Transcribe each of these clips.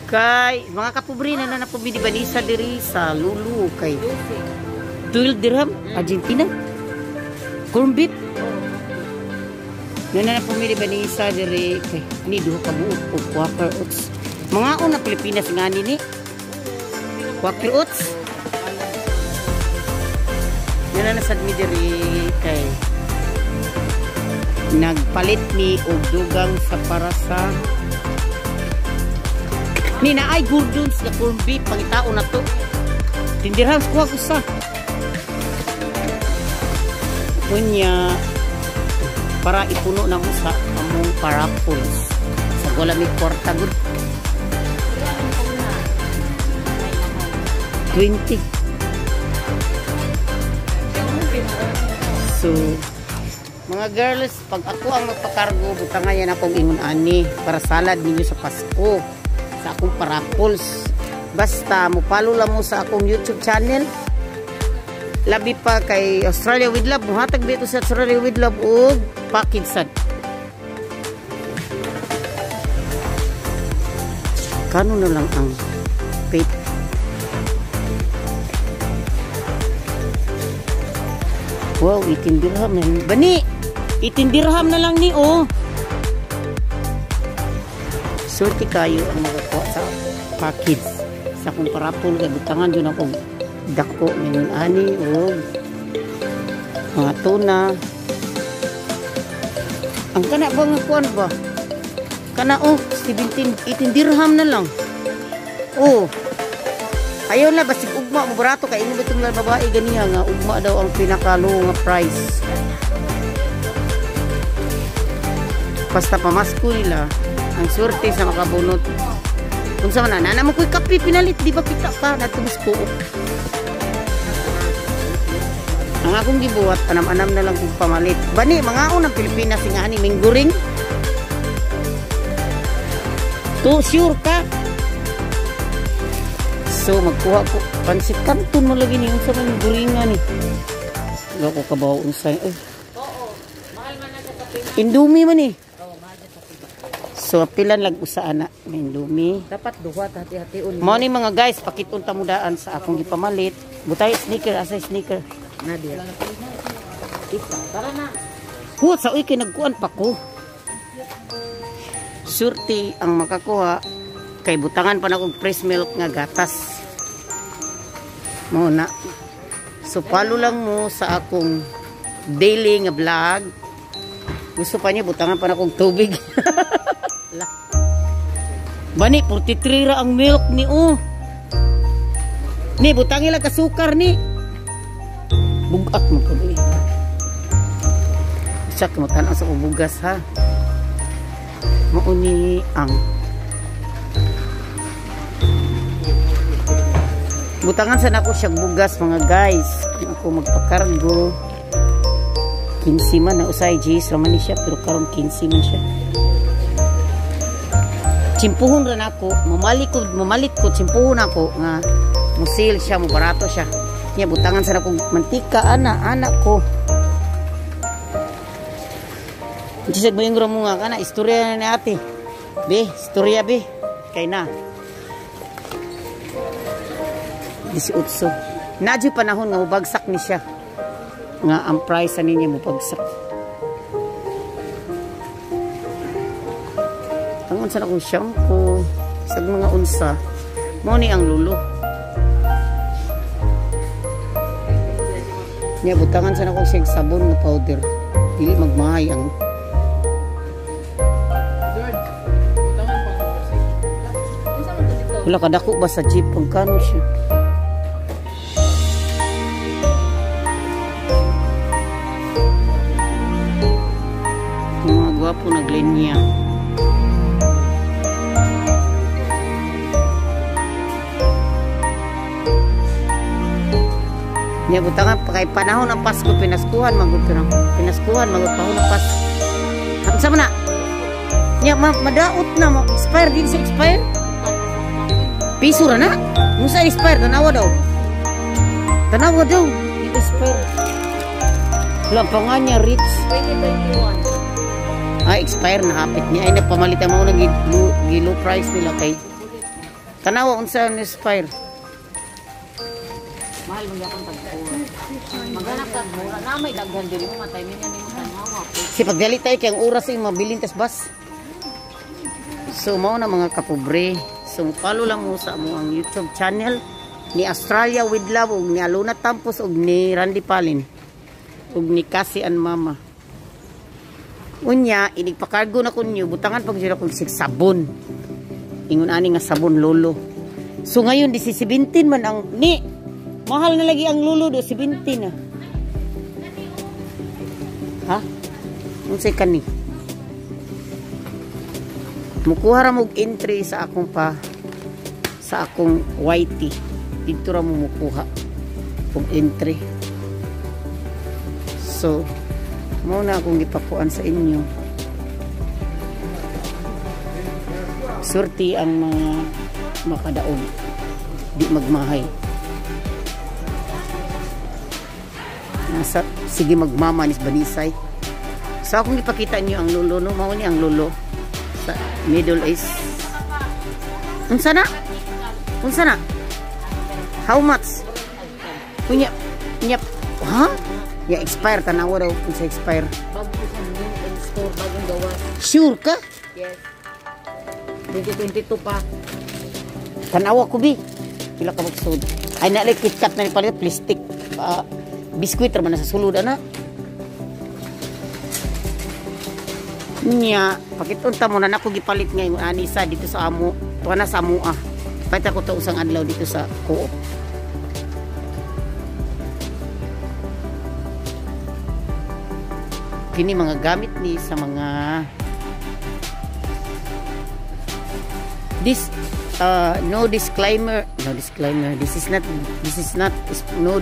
Kay mga kapobre na na po binibanisa diri sa Lulu kay 12 dirham Argentina. Corn beef. Na na po binibanisa diri kay ni duha ka buok og Quaker Oats. Mga una Pilipinas nga ni Quaker Oats. Na na sad mi diri kay nagpalit mi og dugang sa para sa ni na ay Gordon's nga corn beef pangitao na to. 10 dirhams kuha ko sa. Kunya para ipuno na mo sa among parapols. Sa wala may kwarta gud. 20. So, mga girls, pag ako ang magpakargo, butangan yan akong ingon ani para salad ninyo sa Pasko sa akong parapols. Basta, mupalo lang mo sa akong YouTube channel. Labi pa kay Australia with Love. Muhatag ba ito sa Australia with Love og package sad. Kano na lang ang pay? Wow, 18 dirham na. Bani, 18 dirham na lang ni oh. Surti kayo ang makakuha sa package. Sa akong parapol, kay butangan dyan akong dako ngayon ani o mga tuna. Ang kana ba nga kuan ba? Kana oh, 17, 18 dirham na lang. Oh. Ayaw na basig ugma mo barato kay ingon bitong babae ganiha nga ugma daw ang pinaka-low nga price. Basta pamasko nila ang swerte sa makabunot. Unsa man na nana mo koy kape pinalit di ba kita pa natubos ko. Ang akong gibuhat anam-anam na lang kong pamalit. Bani mga unang Pilipinas nga ani mingguring. To sure ka. So magkuha ko pansit canton mo lagi ni unsa man guringan ni. Wala ko kabaw unsa. Ay. Oo. Mahal man na sa Pinas. Indomie man eh. Oo, mahal sa Pinas. So pilan lag usa ana may Indomie. Dapat duha hati-hation. Mao ni mga guys, pakitunta mo daan sa akong gipamalit. Butay sneaker, asa sneaker. Nadia. Ita, tara na. Huwag sa uy kay nagkuan pa ko. Surti ang makakuha kay butangan pa na kog fresh milk nga gatas. Mao na. So follow lang mo sa akong daily nga vlog. Gusto pa niya butangan pa na kog tubig. Bani 43 ra ang milk ni oh. Ni butangi lang kasukar ni. Bugat mo pud eh. Isa ka mo tan-aw sa bugas ha. Mao ni ang butangan sa nako siyang bugas mga guys. Kung ako magpakargo 15 man na usay G's raman ni siya pero karon 15 man siya. Tsimpuhon ra nako, mamalit ko tsimpuhon ako nga musil siya, mubarato siya. Nya butangan sa nako mantika ana anak ko. Di sa mo nga kana istorya na ni ate. Be, istorya be. Kay na. 18. Nadyo panahon nga mubagsak ni siya. Nga ang price ani niya mubagsak. Ang unsa na kong shampoo, sa mga unsa, mao ni ang lulo. Nya butangan sa nako siyang sabon nga powder. Dili magmahay ang wala kadako ba sa jeep ang kano siya. Mga gwapo naglinya. Nya butangan pa kay panahon ng Pasko pinaskuhan magud ka pinaskuhan magud panahon ng Pasko. Unsa man na? Nya madaot na mo expire din sa expire. Piso ra na. Musa expire tanawa daw. Tanawa daw expire. Wala pa nga niya rich. 2021. Ah, expire na hapit niya. Ay nagpamalit ang mga low price nila kay Tanawa unsa ang expire. Mahal mo yakon pagkuha. Maghanap ka mura na may daghan diri mo matay mingan nimo tanawa. Si pagdali tayo kay ang oras ay mabilin tas bus. So mao na mga kapobre. So follow lang mo sa amo ang YouTube channel ni Australia with Love ug ni Alona Tampos ug ni Randy Palin ug ni Cassie and Mama. Unya inigpakargo na kunyo butangan pag jud akong sig sabon. Ingon ani nga sabon lolo. So ngayon di si 17 man ang ni mahal na lagi ang lolo do 17 na. Ha? Unsay kani? Mukuha ra mo og entry sa akong pa sa akong YT. Didto ra mo mukuha og entry. So, mao na akong gipakuan sa inyo. Surti ang mga makadaog, di magmahay. Nasa sige magmama ni Banisay. So akong ipakita niyo ang lulo, no, mao ni ang lulo sa Middle East. Unsa na? Unsa na? How much? Unya, unya, ha? Ya expire tanawa daw unsa expire. Bago sa new and store bagong gawa. Sure ka? Yes. 2022 pa. Tanawa ko bi. Pila ka magsud. Ay na like KitKat na ni palit plastic. Biskuit ra man na sa sulod ana. Nya, pakitunta mo na nako gipalit nga yung anisa dito sa amo. Tuwa na sa amo ah. Palit ako to usang adlaw dito sa Co-op. Kini mga gamit ni sa mga this no disclaimer, this is not no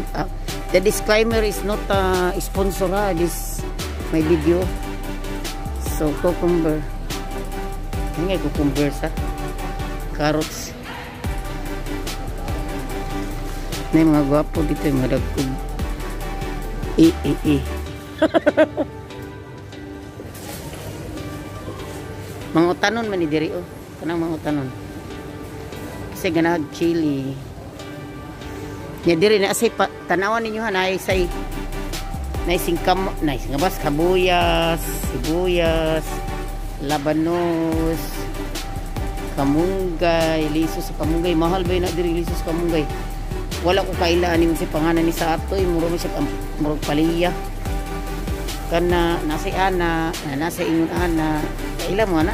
the disclaimer is not sponsor ha, this my video. So cucumber, nga cucumber sa carrots na yung mga gwapo dito, yung mga dagkog e mga utanon man ni diri oh, kanang mga utanon kasi ganahag chili nya diri na asay pa, tanawan ninyo ha, naay say naay singkam, naay singabas, kabuyas, sibuyas, labanos, kamunggay, liso sa kamunggay. Mahal ba yun na diri liso sa kamunggay? Wala ko kailaan yung si pangalan ni sa atoy, muro mo siya murag paliya kana nasa ana na nasa ingon ana kaila mo ana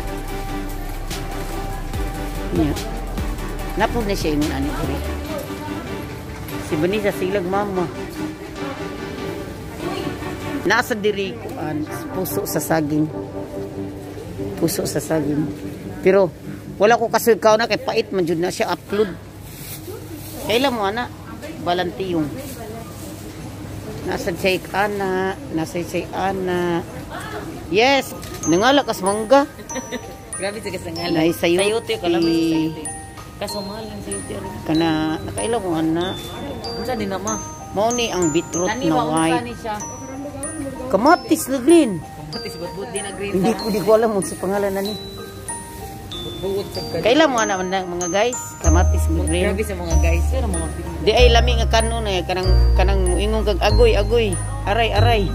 nya napod na siya ingon ani diri si Vanessa silag mama nasa diri kuan puso sa saging, puso sa saging, pero wala ko kasugkaw na kay pait man jud na siya upload. Kaila mo ana balantiyong nasa siya ana, nasa siya ana. Yes, nangala kas mangga. Grabe sa kasangala. Nay sayote, sayote kalami sa sayote. Kaso mahal ang sayote ron. Kana nakaila mo ana. Unsa din na ma? Mao ni ang beetroot Nani na ba unsa white. ni siya? Kamatis na green. Kamatis budbud din na green. Hindi ko alam unsa pangalan na ni. Budbud sa ka. Kaila mo ana mga guys, kamatis na green. Grabe sa mga guys, pero mga Di ay lami nga kanon eh, kanang kanang muingon kag agoy agoy, aray aray.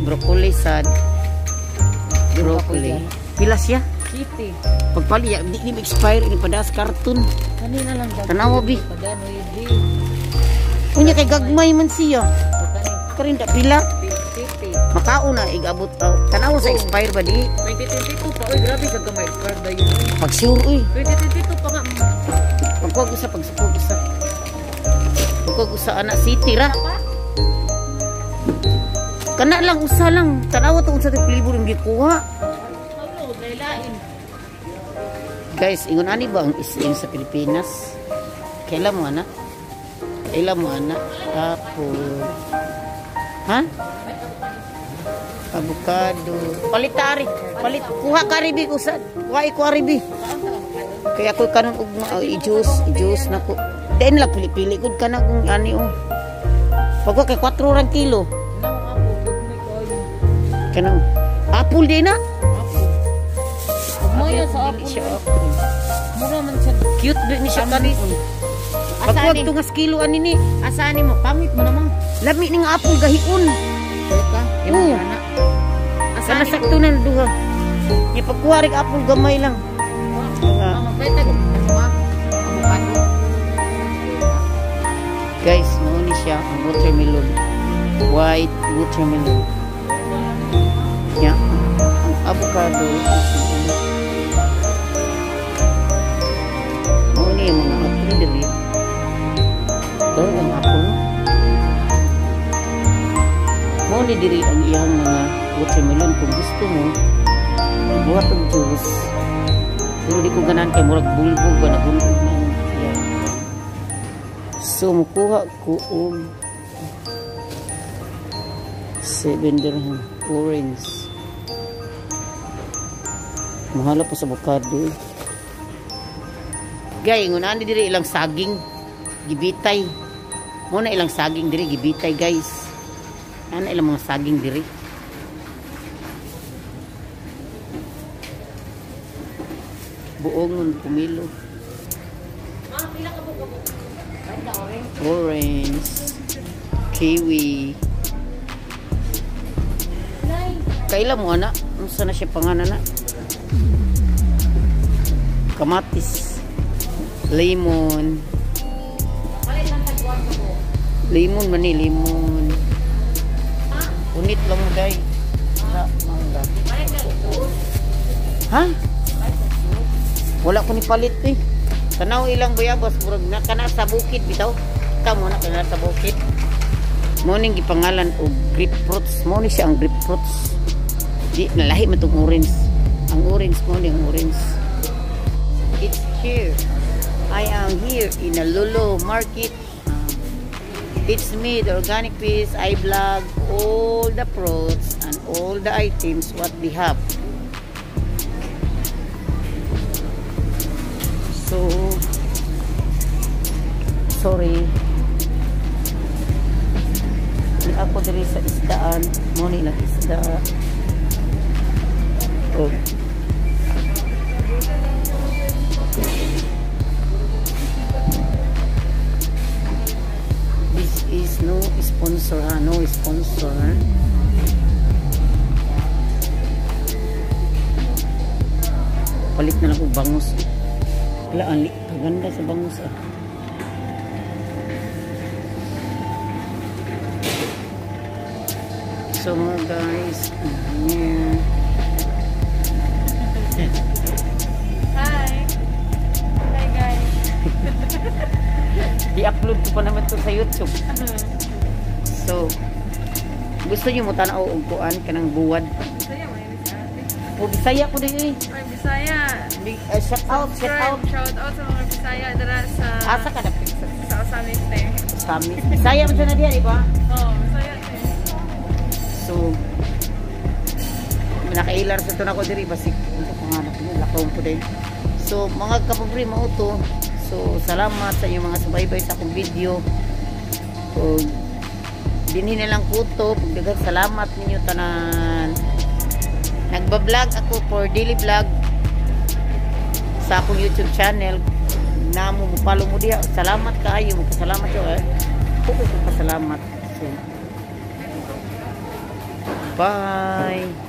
Broccoli sad. Broccoli. Pila siya? City. Pagpali di ni expire ini padas karton. Kanina lang daw. Tanawa bi. Padano di. Unya kay gagmay man siya. Karin da pila. City. Makaon na igabot tanawa sa expire ba di? 2022 pa oy, grabe sa gamay expire ba yun. Pag sure oy. 2022 pa nga. Pagkuwag usa, pagsukuog usa. Pagkuwag usa ana city ra. Kana lang usa lang. Tanawa to unsa flavor yung gikuha. Guys, ingon ani ba ang SM sa Pilipinas? Kailan mo ana? Kailan mo ana? Apple. Ha? Avocado. Palit ta ari. Palit kuha ka ribi usa. Kuha ko aribi. Kaya ako kanon og i-juice, i-juice na ko. Then lang pili-pili gud kana kung ani oh. Pagwa kay 4 rang kilo. Kanang apple din na. Maya sa apple. Siya apple. Mura man siya. Cute ba ni siya kanon. Pagkuwag tungas kilo ani ni. Asa ni mo pangit mo naman. Lami ni nga apple gahion. Ka? Oo. Asa Sana sakto na duha. Nya pagkuha rig apple gamay lang. Avocado. Guys, mao ni siya ang watermelon. White watermelon. Ya, ang avocado is mao ni ang mga apple diri. Ito ang apple. Mao ni diri ang iyang mga watermelon kung gusto mo buhat og juice. Pero di ko ganahan kay murag bulbog ba na bulbog na ang iyang. So mukuha ko og 7 dirham orange. Mahala pa sa avocado. Gay, ngunaan diri ilang saging gibitay. Mo na ilang saging diri gibitay, guys. Ana ilang mga saging diri. Buongon pumilo. Orange, kiwi. Kaila mo ana, unsa na siya pangalan na? Kamatis, lemon. Lemon man ni, lemon. Unit lang mo day. Mangga. Ha? Wala ko ni palit eh. Tanaw ilang bayabas murag na kana sa bukid bitaw. Kita mo na kana sa bukid. Mo ning gipangalan og grapefruits. Mo ni siya ang grapefruits. Di nalahi man tong orange. Ang orange mo ni ang orange. It's here. I am here in a Lulu Market. It's me, the Organic Peace. I vlog all the fruits and all the items what we have. So, sorry. Di ako diri sa isdaan. Mo ni lang isda. Oh. This is no sponsor, ha? No sponsor. Palit na lang ko bangus. Wala, ang kaganda sa bangus, ah. So mga guys, here. Hi. Hi guys. I-upload ko pa naman to sa YouTube. So, gusto niyo mo tanaw og kuan kanang buwad? Bisaya man ni sa ate. O Bisaya ko din eh. Ay, Bisaya. Shout out, shout out. Shout out sa mga Bisaya dara sa Asa ka na sa Osamis te. Osamis. Bisaya man sa na diya, di ba? Oo, Bisaya te. So, nakailar sa to na ko diri basik unsa pangalan ko lakaw ko din. So, mga kapobre mao to. So, salamat sa inyong mga subaybay sa akong video. O, dinhi na lang ko to. Pagdaghang salamat ninyo tanan. Nagba-vlog ako for daily vlog sa akong YouTube channel. Namo mo follow mo diha. Salamat kaayo, magpasalamat yo eh. Ko pasalamat. So, bye.